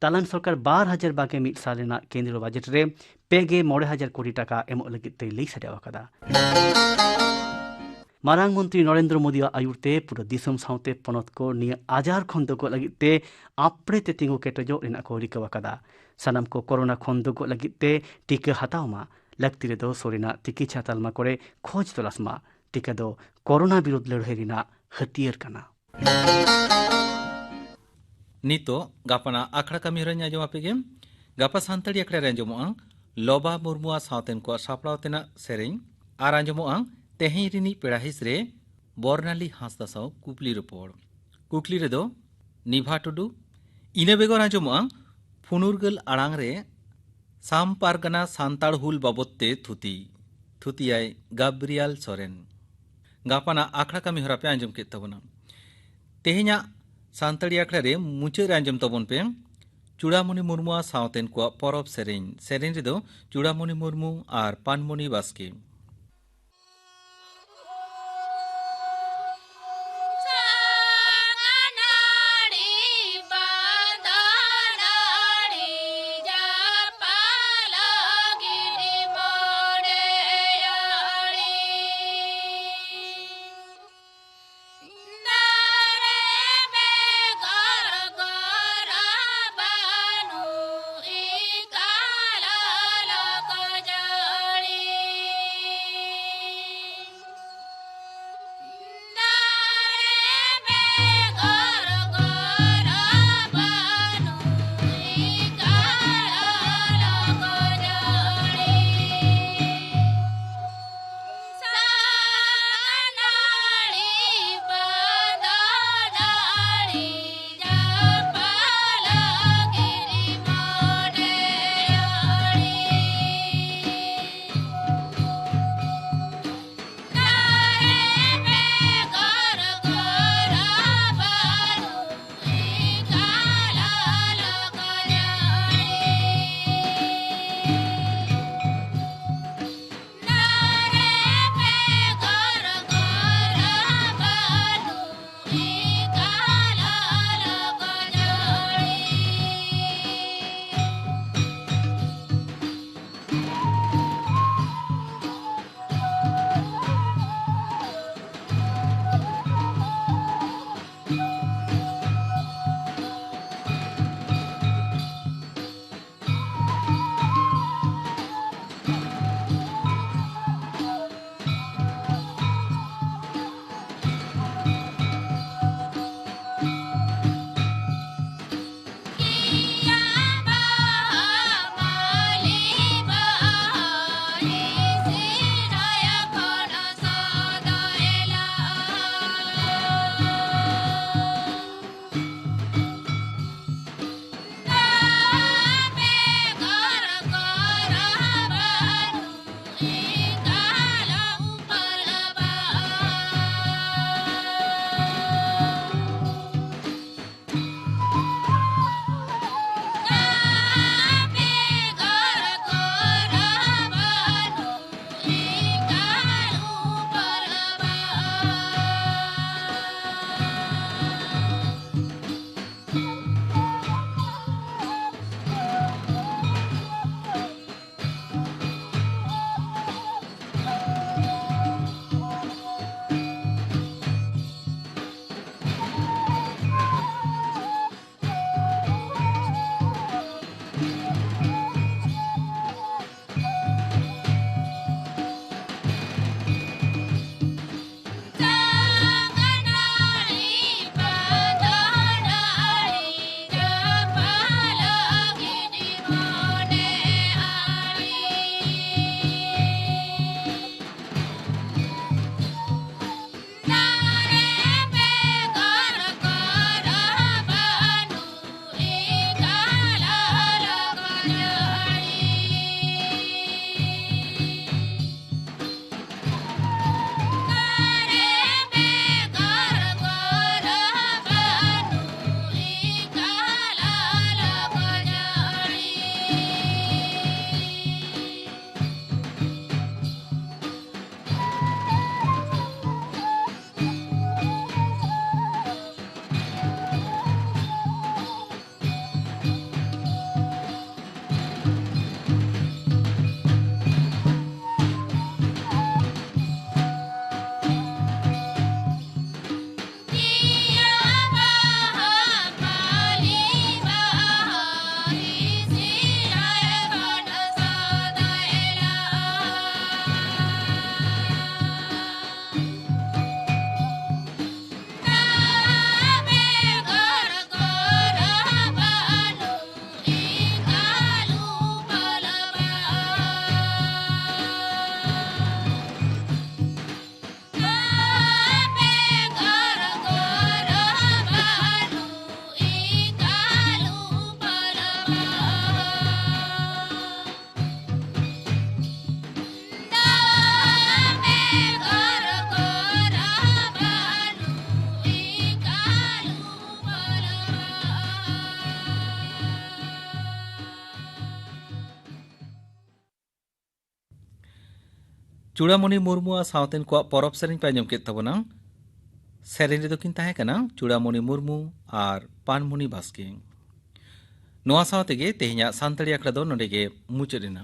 ᱛᱟᱞᱟᱱ ᱥᱚᱨᱠᱟᱨ ᱵᱟᱨ ᱦᱟᱡᱟᱨ ᱵᱟᱜᱮ ᱢᱤᱫ ᱥᱟᱞ ᱨᱮᱱᱟᱜ ᱠᱮᱱᱫᱨᱚ ᱵᱟᱡᱮᱴ ᱨᱮ ᱯᱮ ᱜᱮ ᱢᱚᱬᱮ ᱦᱟᱡᱟᱨ ᱠᱳᱴᱤ ᱴᱟᱠᱟ ᱮᱢᱚᱜ ᱞᱟᱹᱜᱤᱫ ᱛᱮᱭ ᱞᱟᱹᱭ ᱥᱟᱰᱮ ᱟᱠᱟᱫᱟ᱾ ᱢᱟᱨᱟᱝ ᱢᱚᱱᱛᱨᱤ ᱱᱚᱨᱮᱱᱫᱨᱚ ᱢᱳᱫᱤᱭᱟᱜ ᱟᱹᱭᱩᱨ ᱛᱮ ᱯᱩᱨᱟᱹ ᱫᱤᱥᱚᱢ ᱥᱟᱶᱛᱮ ᱯᱚᱱᱚᱛ ᱠᱚ ᱱᱤᱭᱟᱹ ᱟᱡᱟᱨ ᱠᱷᱚᱱ ᱫᱚᱜᱚᱜ ᱞᱟᱹᱜᱤᱫ ᱛᱮ ᱟᱯᱲᱮ ᱛᱮ ᱛᱤᱸᱜᱩ ᱠᱮᱴᱮᱡᱚᱜ ᱨᱮᱱᱟᱜ ᱠᱚ ᱨᱤᱠᱟᱹ ᱟᱠᱟᱫᱟ᱾ ᱥᱟᱱᱟᱢ ᱠᱚ ᱠᱳᱨᱳᱱᱟ ᱠᱷᱚᱱ ᱫᱚᱜᱚᱜ ᱞᱟᱹᱜᱤᱫ ᱛᱮ ᱴᱤᱠᱟᱹ ᱦᱟᱛᱟᱣ ᱢᱟ, ᱞᱟᱹᱠᱛᱤ ᱨᱮᱫᱚ ᱥᱩᱨ ᱨᱮᱱᱟᱜ ᱛᱤᱠᱤᱪᱷᱟ ᱛᱟᱞᱢᱟ ᱠᱚᱨᱮ ᱠᱷᱚᱡᱽ ᱛᱚᱞᱟᱥ ᱢᱟ᱾ ᱴᱤᱠᱟᱹ ᱫᱚ ᱠᱳᱨᱳᱱᱟ ᱵᱤᱨᱩᱫᱷ ᱞᱟᱹᱲᱦᱟᱹᱭ ᱨᱮᱱᱟᱜ ᱦᱟᱹᱛᱭᱟᱹᱨ ᱠᱟᱱᱟ᱾ ᱱᱤᱛᱚᱜ ᱜᱟᱯᱟᱱᱟᱜ ᱟᱠᱷᱲᱟ ᱠᱟᱹᱢᱤ ᱦᱚᱨᱟᱧ ᱟᱸᱡᱚᱢ ᱟᱯᱮ ᱜᱮ᱾ ᱜᱟᱯᱟ ᱥᱟᱱᱛᱟᱲᱤ ᱟᱠᱷᱲᱟ ᱨᱮ ᱟᱸᱡᱚᱢᱚᱜᱼᱟ ᱞᱚᱵᱟ ᱢᱩᱨᱢᱩ ᱟᱨ ᱥᱟᱶᱛᱮᱱ ᱠᱚᱣᱟᱜ ᱥᱟᱯᱲᱟᱣ ᱛᱮᱱᱟᱜ ᱥᱮᱨᱮᱧ, ᱟᱨ ᱟᱸᱡᱚᱢᱚᱜᱼᱟ ᱛᱮᱦᱮᱧ ᱨᱤᱱᱤᱡ ᱯᱮᱲᱟ ᱦᱤᱸᱥ ᱨᱮ ᱵᱚᱨᱱᱟᱞᱤ ᱦᱟᱸᱥᱫᱟ ᱥᱟᱶ ᱠᱩᱠᱞᱤ ᱨᱚᱯᱚᱲ᱾ ᱠᱩᱠᱞᱤ ᱨᱮᱫᱚ ᱱᱤᱵᱷᱟ ᱴᱩᱰᱩ᱾ ᱤᱱᱟᱹ ᱵᱮᱜᱚᱨ ᱟᱸᱡᱚᱢᱚᱜᱼᱟ ᱯᱷᱩᱱᱩᱨᱜᱟᱹᱞ ᱟᱲᱟᱝ ᱨᱮ ᱥᱟᱢ ᱯᱟᱨᱜᱟᱱᱟ ᱥᱟᱱᱛᱟᱲ ᱦᱩᱞ ᱵᱟᱵᱚᱛ ᱛᱮ ᱛᱷᱩᱛᱤ᱾ ᱛᱷᱩᱛᱤᱭᱟᱭ ᱜᱟᱵᱨᱤᱭᱟᱞ ᱥᱚᱨᱮᱱ᱾ ᱜᱟᱯᱟᱱᱟᱜ ᱟᱠᱷᱲᱟ ᱠᱟᱹᱢᱤ ᱦᱚᱨᱟ ᱯᱮ ᱟᱸᱡᱚᱢ ᱠᱮᱫ ᱛᱟᱵᱚᱱᱟ᱾ ᱛᱮᱦᱮᱧᱟᱜ ᱥᱟᱱᱛᱟᱲᱤ ᱟᱠᱷᱲᱟ ᱨᱮ ᱢᱩᱪᱟᱹᱫ ᱨᱮ ᱟᱸᱡᱚᱢ ᱛᱟᱵᱚᱱ ᱯᱮ ᱪᱩᱲᱟᱢᱩᱱᱤ ᱢᱩᱨᱢᱩ ᱟᱨ ᱥᱟᱶᱛᱮᱱ ᱠᱚᱣᱟᱜ ᱯᱚᱨᱚᱵᱽ ᱥᱮᱨᱮᱧ᱾ ᱥᱮᱨᱮᱧ ᱨᱮᱫᱚ ᱪᱩᱲᱟᱢᱩᱱᱤ ᱢᱩᱨᱢᱩ ᱟᱨ ᱯᱟᱱᱢᱩᱱᱤ ᱵᱟᱥᱠᱮ᱾ ᱪᱩᱲᱟᱢᱚᱱᱤ ᱢᱩᱨᱢᱩ ᱟᱨ ᱥᱟᱶᱛᱮᱱ ᱠᱚᱣᱟᱜ ᱯᱚᱨᱚᱵᱽ ᱥᱮᱨᱮᱧ ᱯᱮ ᱟᱸᱡᱚᱢ ᱠᱮᱫ ᱛᱟᱵᱚᱱᱟ᱾ ᱥᱮᱨᱮᱧ ᱨᱮᱫᱚ ᱠᱤᱱ ᱛᱟᱦᱮᱸ ᱠᱟᱱᱟ ᱪᱩᱲᱟᱢᱚᱱᱤ ᱢᱩᱨᱢᱩ ᱟᱨ ᱯᱟᱱᱢᱩᱱᱤ ᱵᱟᱥᱠᱮ᱾ ᱱᱚᱣᱟ ᱥᱟᱶ ᱛᱮᱜᱮ ᱛᱮᱦᱮᱧᱟᱜ ᱥᱟᱱᱛᱟᱲᱤ ᱟᱠᱷᱲᱟ ᱫᱚ ᱱᱚᱰᱮ ᱜᱮ ᱢᱩᱪᱟᱹᱫ ᱮᱱᱟ᱾